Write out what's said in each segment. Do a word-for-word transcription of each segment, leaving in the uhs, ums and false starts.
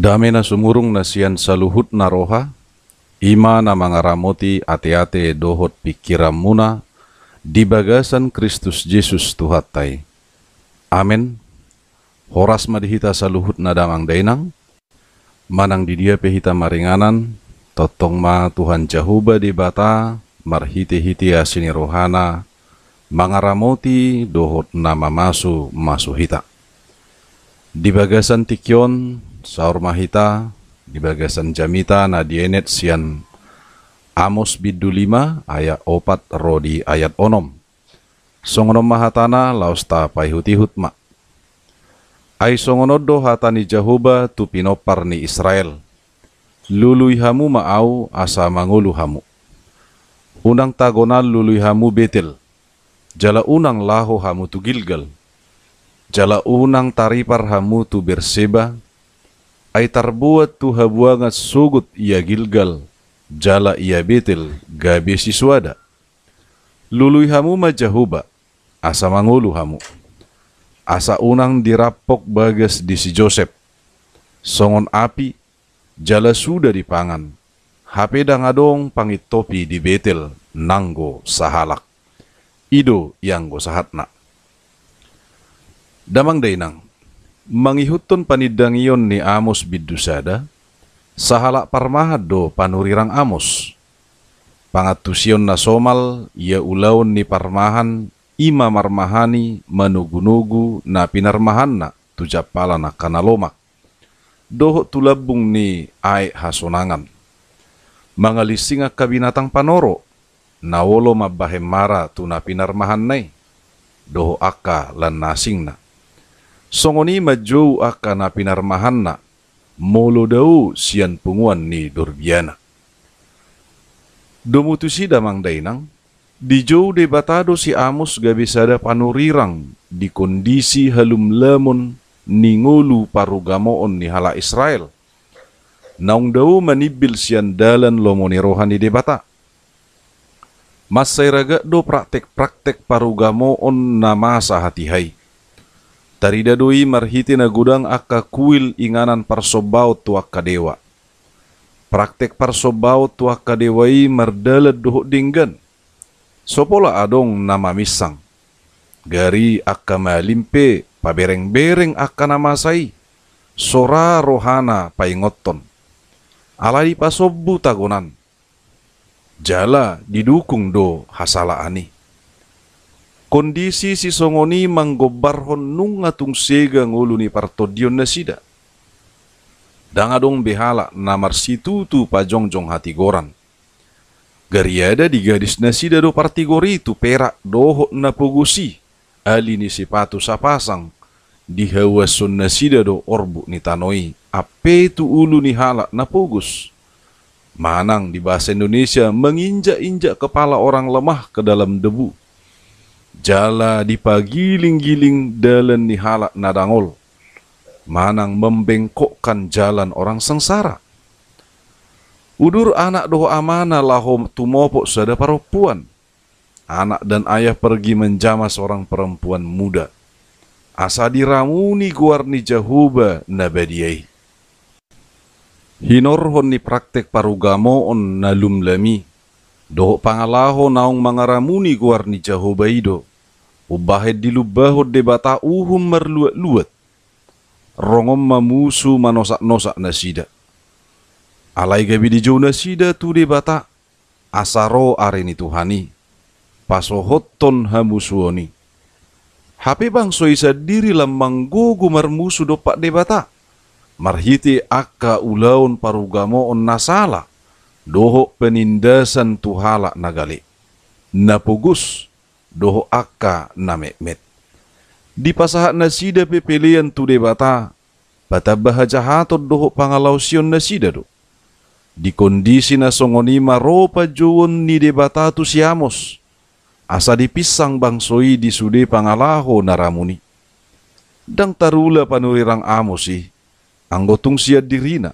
Dame na sumurung na sian saluhutna roha, i ma na mangaramoti ateate dohot pingkiranmuna di bagasan Kristus Jesus Tuhanta i. Amen. Horas ma di hita saluhutna damang dainang. Manang di dia pe hita maringanan, tongtong ma Tuhan Jahowa Debata marhitehite asi ni rohana mangaramoti dohot na mamasumasu hita. Di bagasan tingki on, saor ma hita di bagasan jamita na dienet sian Amos bindu lima ayat opat ro di ayat onom. Songon on ma hatana, laos tapaihutihut ma. Ai songon on do hata ni Jahowa tu pinompar ni Israel: Lului hamu ma Ahu asa mangolu hamu. Unang tagonan lului hamu Betel, jala unang laho hamu tu Gilgal, jala unang taripar hamu tu Berseba, ai tarboan tu habuangan sogot ia Gilgal jala ia Betel gabe sisoada. Lului hamu ma Jahowa asa mangolu hamu, asa unang dirampok bagas di si Josep songon api, jala suda dipangan, hape ndang adong pangintopi di Betel nanggo sahalak. I do ianggo sahatna. Damang dainang, mangihuthon panindangion ni Amos bindu sada, sahalak parmahan do panurirang Amos. Pangantusion na somal ia ulaon ni parmahan, i ma marmahani manogunogu na pinarmahanna tu jampalan angka na lomak dohot tu lambung ni aek hasonangan, mangalinsing angka binatang panoro na olo mambahen mara tu na pinarmahanna i dohot angka lan na asingna. Songon i manjou angka na pinarmahanna molo dao sian punguan ni dorbiana. Domu tusi damang dainang, dijou Debata do si Amos gabe sada panurirang di kondisi halumlamon ni ngolu parugamoon ni halak Israel, naung dao manimbil sian dalan lomo ni roha ni Debata. Mansai ragak do praktek-praktek parugamoon na masa hatiha i. Tarida do i marhite na godang angka kuil inganan parsombaon tu angka dewa. Praktek parsombaon tu angka dewa i mardalan dohot denggan. So pola adong na maminsang. Gari angka malim pe paberengbereng angka na masa i, so ra rohana paingothon. Alai dipasombu tagonan, jala didukung do hasalaan i. Kondisi sisongon i manggombarhon nunga tung sega ngolu ni partondion nasida. Ndang adong be halak na marsitutu pajongjong hatigoran. Gariada digadis nasida do partigor i tu perak dohot na pogos i, ali ni sipatu sapasang. Dihauashon nasida do orbuk ni tano i, ampe tu ulu ni halak na pogos. Manang di bahasa Indonesia, menginjak-injak kepala orang lemah ke dalam debu. Jala dipagilinggiling dalan ni halak na dangol, manang membengkokkan jalan orang sengsara. Udur anak dohot amana laho tumopot sada parompuan. Anak dan ayah pergi menjamah seorang perempuan muda, asa diramuni goar ni Jahowa na badia i. Hinorhon ni praktek parugamoon na lumlam i dohot pangalaho naung mangaramuni goar ni Jahowa i do umbahen dilumbahon Debata uhum marluatluat. Rongon ma musu manosaknosak nasida. Alai gabe dijou nasida tu Debata, asa ro ari ni Tuhan i, pasohothon hamusuon i. Hape bangso i sandiri lam manggogo marmusu dompak Debata, marhite angka ulaon parugamoon na sala dohot penindasan tu halak na gale, na pogos, dohot angka na metmet. Dipasahat nasida pe pelean tu Debata, patamba hajahaton dohot pangalaosion nasida do. Di kondisi na songon i ma ro panjouon ni Debata tu si Amos, asa dipinsang bangso i di sude pangalaho na ramun i. Ndang tarula panurirang Amos i, anggo tung sian dirina.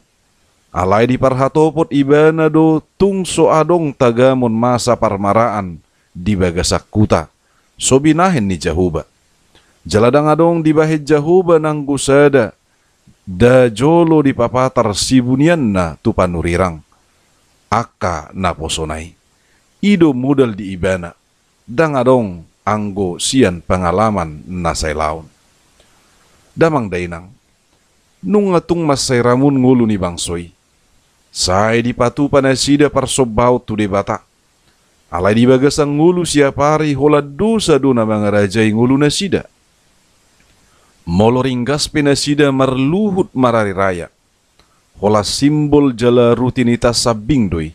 Alai diparhatopot ibana do tung so adong tagamon masa parmaraan di bagasan huta, so binahen ni Jahowa. Jala ndang adong dibahen Jahowa nanggo sada nda jolo dipapatar sibunianna tu panurirang angka naposona i. I do modal di ibana, ndang adong anggo sian pangalaman na sailaon. Damang dainang, nunga tung mansai ramun ngolu ni bangso i. Sai dipatupa nasida parsombaon tu Debata. Alai di bagasan ngolu siapari holan dosa do na mangarajai ngolunasida. Molo ringgas pe nasida marluhut marari raya, holan simbol jala rutinitas sambing do i.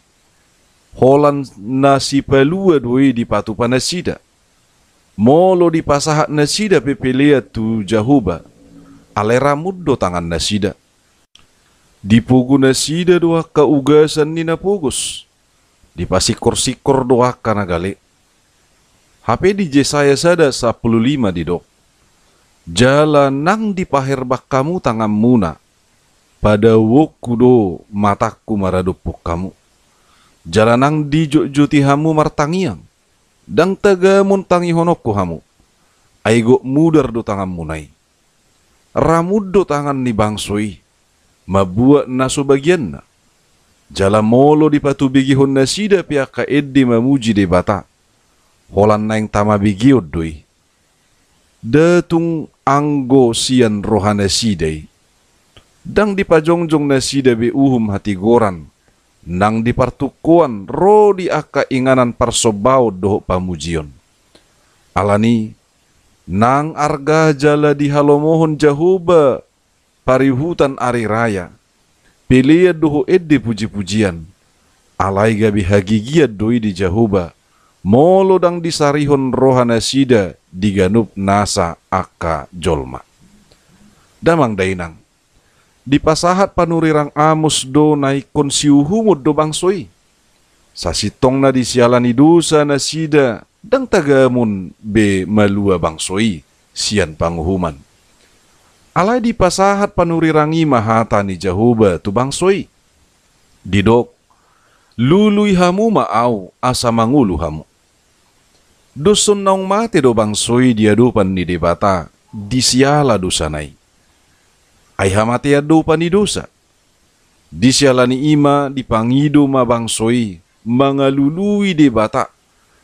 Holan na sipalua do i dipatupa nasida. Molo dipasahat nasida pe pelean tu Jahowa, alai ramun do tangannasida. Dipogu nasida do angka ugasan ni na pogos. Dipasingkorsingkor do angka na gale. Hape di Jesaya sada sampulu lima didok: Jala nang dipaherbang hamu tanganmuna, padaoonku do matangku maradophon hamu. Jala nang dijotjoti hamu martangiang, ndang tagamon tangihononku hamu, ai gok mudar do tanganmuna i. Ramun do tangan ni bangso i, mambuat na so bagianna. Jala molo dipatubegehon nasida pe angka ende mamuji Debata, holan naeng tamabegeon do i. Nda tung anggo sian rohanasida i. Ndang dipajongjong nasida be uhum hatigoran, nang di partungkoan ro di angka inganan parsombaon dohot pamujion. Alani, nang arga jala dihalomohon Jahowa parihutan ari raya, pelean dohot ende pujipujian, alai gabe hagigian do i di Jahowa, molo ndang disarihon rohanasida di ganup nasa angka jolma. Damang dainang, dipasahat panurirang Amos do na ingkon siuhumon do bangso i. Sasintongna di siala ni dosa nasida, ndang tagamon be malua bangso i sian panguhuman. Alai dipasahat panurirang i ma hata ni Jahowa tu bangso i. Didok: Lului hamu ma Ahu, asa mangolu hamu. Dos songon naung mate do bangso i di adopan ni Debata di siala dosana i. Ai hamatean do upa ni dosa. Di siala ni i ma dipangido ma bangso i mangalului Debata,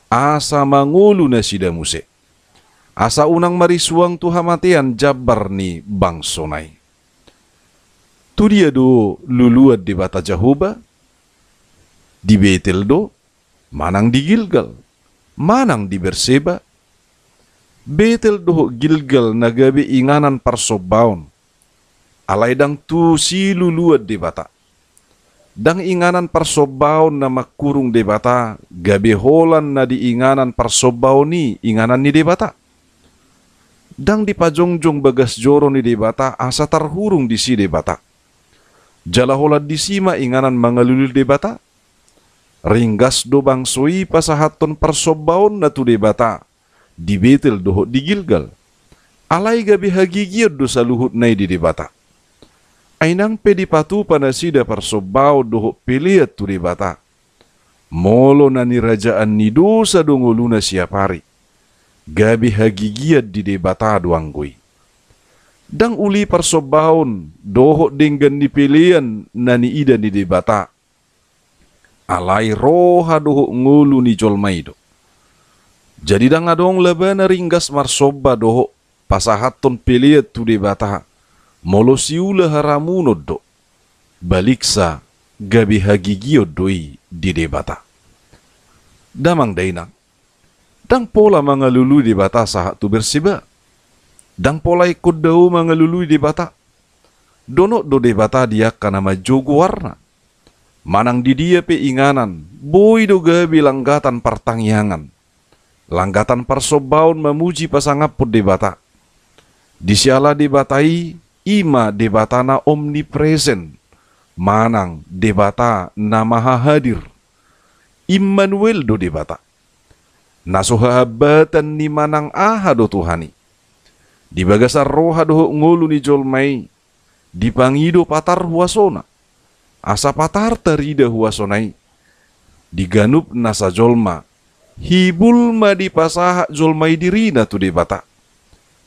asa mangolu nasida muse. Asa unang marisuang tu hamatean jambar ni bangsona i. Tu dia do luluan Debata Jahowa? Di Betel do, manang di Gilgal, manang di Berseba? Betel dohot Gilgal na gabe inganan parsombaon, alai ndang tu siluluan Debata. Ndang inganan parsombaon na mangkurung Debata gabe holan na di inganan parsombaon i inganan ni Debata. Ndang dipajongjong bagas joro ni Debata asa tarhurung disi Debata. Jala holan disi ma inganan mangalului Debata. Ringgas do bangso i pasahathon parsombaonna tu Debata di Betel dohot di Gilgal. Alai gabe hagigion do saluhutna i di Debata. Ai nang pe dipatupa nasida parsombaon dohot pelean tu Debata, molo na nirajaan ni dosa do ngoluna siapari, gabe hagigian di Debata do anggo i. Ndang uli parsombaon dohot denggan ni pelean na niida ni Debata, alai roha dohot ngolu ni jolma i do. Jadi ndang adong labana ringgas marsomba dohot pasahathon pelean tu Debata, molo siula haramunon do, baliksa gabe hagigion do i di Debata. Damang dainang, ndang pola mangalului Debata sahat tu Berseba. Ndang pola ingkon dao mangalului Debata. Donok do Debata di angka na manjou goarna. Manang di dia pe inganan, boi do gabe langgatan partangiangan, langgatan parsombaon mamuji pasangaphon Debata. Di siala Debata i, i ma Debata na omnipresent, manang Debata na maha hadir. Immanuel do Debata. Na so hahambatan ni manang aha do Tuhan i. Di bagasan roha dohot ngolu ni jolma i, dipangido patar huasona. Asa patar tarida huasona i. Di ganup nasa jolma, hibul ma dipasahat jolma i dirina tu Debata.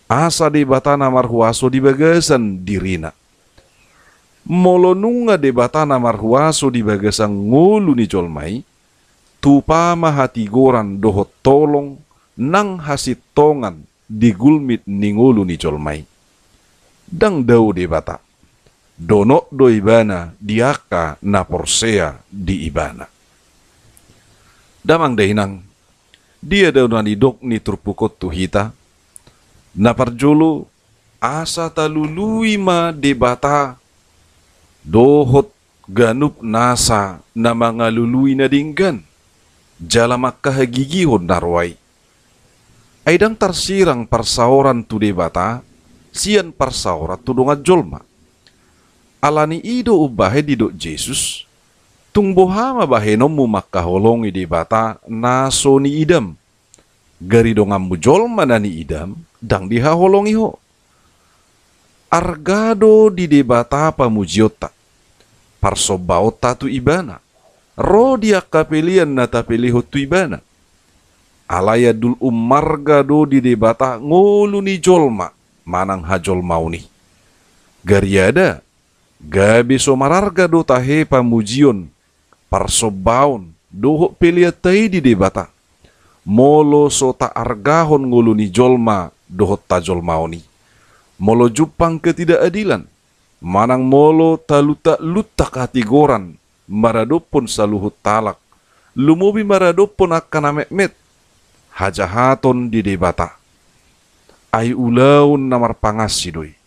Asa Debata na marhuaso di bagasan dirina. Molo nunga Debata na marhuaso di bagasan ngolu ni jolma i, tupa ma hatigoran dohot tolong nang hasintongan di gulmit ni ngolu ni jolma i. Ndang dao Debata, donok do Ibana di angka na porsea di Ibana. Damang dainang, dia do na nidok ni turpuk on tu hita? Na parjolo, asa talului ma Debata dohot ganup nasa na mangalului na denggan jala mangkahagigihon na roa i. Ai ndang tarsirang parsaoran tu Debata sian parsaoran tu dongan jolma. Ala ni i do umbahen didok Jesus, tung boha ma bahenonmu mangkaholongi Debata na so niidam, gari donganmu jolma na niidam ndang dihaholongi ho. Arga do di Debata pamujionta, parsombaonta tu Ibana, ro di angka pelean na tapelehon tu Ibana. Alai andul ummarga do di Debata ngolu ni jolma manang hajolmaon i. Gariada, gabe so mararga do tahe pamujion, parsombaon dohot peleanta i di Debata, molo so taargahon ngolu ni jolma dohot hajolmaon i. Molo jumpang ketidakadilan, manang molo taluntakluntak hatigoran maradophon saluhut halak, lumobi maradophon angka na metmet, hajahaton di Debata, ai ulaon na marpangansi do i.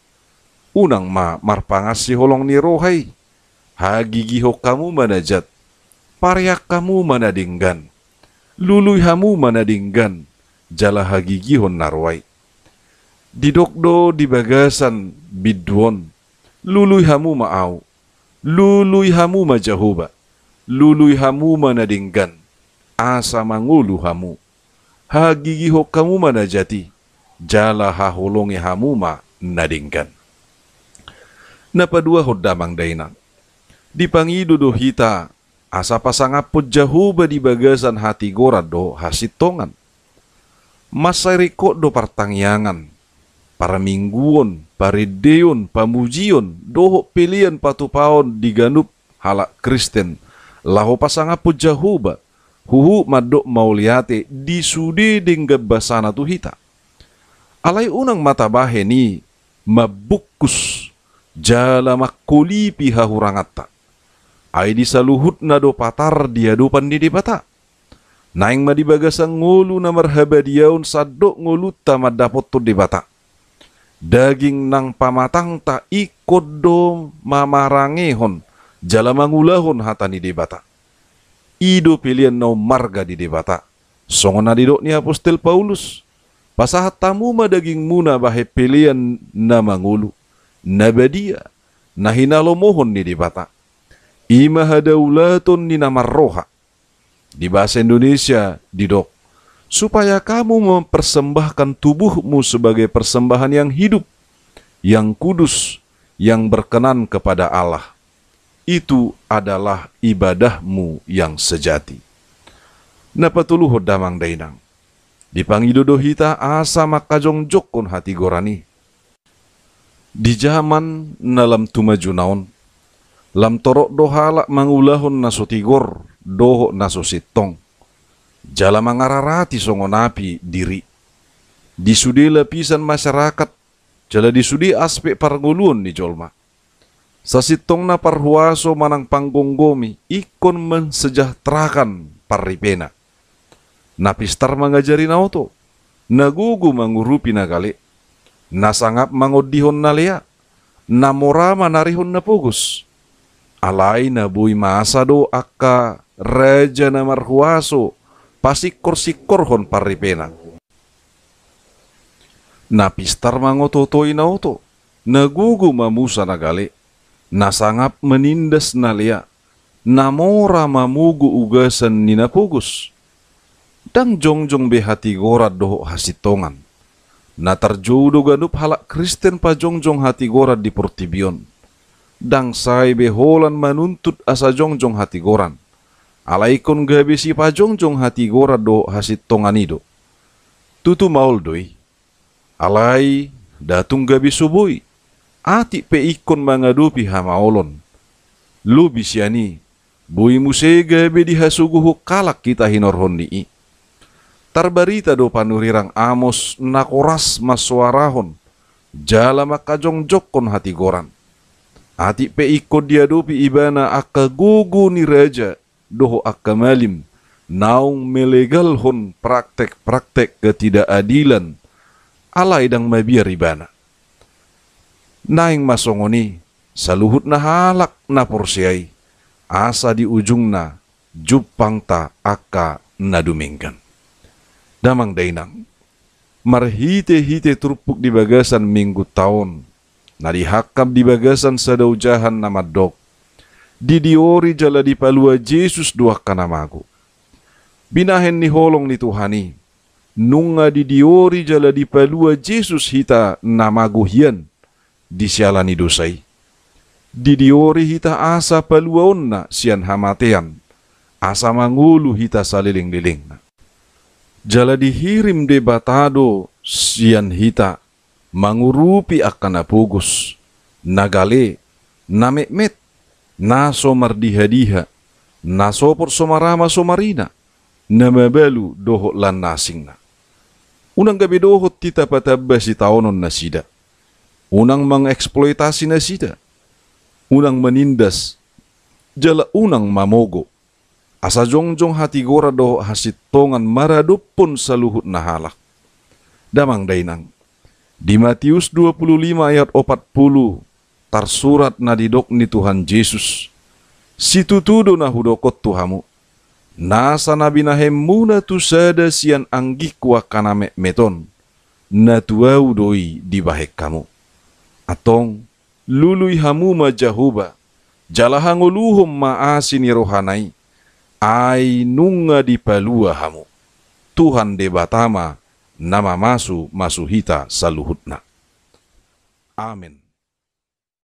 Unang ma marpangansi holong ni roha i. Hagigihon hamu ma na jat, pareang hamu ma na denggan, lului hamu ma na denggan, jala hagigihon na roa i. Didok do di bagasan bindu on, lului hamu ma Ahu, lului hamu ma Jahowa, lului hamu ma na denggan, asa mangolu hamu. Hagigihon hamu ma na jat i, jala haholongi hamu ma na denggan. Na paduahon damang dainang, dipangido do hita asa pasangaphon Jahowa di bagasan hatigoran dohot hasintongan. Mansai ringkot do partangiangan, parmingguon, parendeon, pamujion dohot pelean patupaon di ganup halak Kristen laho pasangaphon Jahowa, huhut mandok mauliate di sude denggan basana tu hita. Alai unang ma tabahen i mambungkus jala mangkolipi hahuranganta. Ai di saluhutna do patar di adopan ni Debata. Naeng ma di bagasan ngolu na marhabadiaon sandok ngolunta mandapothon Debata. Daging nang pamatangta ingkon do mamarangehon jala mangulahon hata ni Debata. I do pelean na ummarga di Debata. Songon na nidok ni apostel Paulus, pasahat hamu ma dagingmuna bahen pelean na mangolu, na badia, na hinalomohon ni Debata. I ma hadaulaton ni na marroha. Di bahasa Indonesia didok, supaya kamu mempersembahkan tubuhmu sebagai persembahan yang hidup, yang kudus, yang berkenan kepada Allah. Itu adalah ibadahmu yang sejati. Na patoluhon damang dainang, dipangido do hita asa mangkajongjongkon hatigoran i. Di jaman na lam tumajuna on, lam torop do halak mangulahon na so tigor dohot na so sintong, jala mangararati songon api diri di sude lapisan masyarakat jala di sude aspek parngoluon ni jolma. Sasintongna parhuaso manang panggomgomi ingkon mensejahterakan parripena. Na pistar mangajari na oto, na gogo mangurupi na gale, na sangap mangondihon na lea, na mora manarihon na pogos. Alai na boi masa do angka raja na marhuaso pasingkorsingkorhon parripena. Na pistar mangototoi na oto, na gogo mamusa na gale, na sangap manindas na lea, na mora mamogo ugasan ni na pogos. Ndang jongjong be hatigoran dohot hasintongan. Na tarjou do ganup halak Kristen pajongjong hatigoran di portibi on. Ndang sai be holan manuntut asa jongjong hatigoran. Alai ingkon gabe sipajongjong hatigoran dohot hasintongan i do. Tutu maol do i. Alai nda tung gabe so boi. atik pe ingkon mangadopi hamaolon. Lobi sian i, boi muse gabe dihasogohon halak hita hinorhon ni i. Tarbarita do panurirang Amos na horas mansoarahon jala manghajongjonghon hatigoran. Atik pe ingkon diadopi ibana angka gogo ni raja dohot angka malim naung melegalhon praktek-praktek ketidakadilan, alai ndang mabiar ibana. Naeng ma songon i saluhutna halak na porsea i, asa di ujungna jumpangta angka na dumenggan. Damang dainang, marhitehite turpuk di bagasan minggunta on, na dihangkap di bagasan sada ojahan na mandok: Didiori jala dipalua Jesus do angka na mago. Binahen ni holong ni Tuhan i, nunga didiori jala dipalua Jesus hita na mago hian di siala ni dosa i. Didiori hita asa paluaonna sian hamatean, asa mangolu hita salelenglelengna. Jala dihirim Debata do sian hita mangurupi angka na pogos, na gale, na metmet, na so mardihadiha, na sopot so marama so marina, na mabalu dohot lan na asingna. Unang gabe dohot hita patamba sitaonon nasida. Unang mangeksploitasi nasida. Unang manindas, jala unang mamogo. Asa jongjong hatigoran dohot hasintongan maradophon saluhutna halak. Damang dainang, di Matius dua puluh lima ayat opat puluh, tarsurat na didok ni Tuhan Jesus: Situtu do na hudok on tu hamu: Nasa na binahenmuna tu sada sian anggingku angka na metmet on, na tu ahu do i dibahen hamu. Antong, lului hamu ma Jahowa, jala hangoluhon ma asi ni rohana i, ai nunga dipalua hamu. Tuhan Debata ma na mamasumasu hita saluhutna. Amen.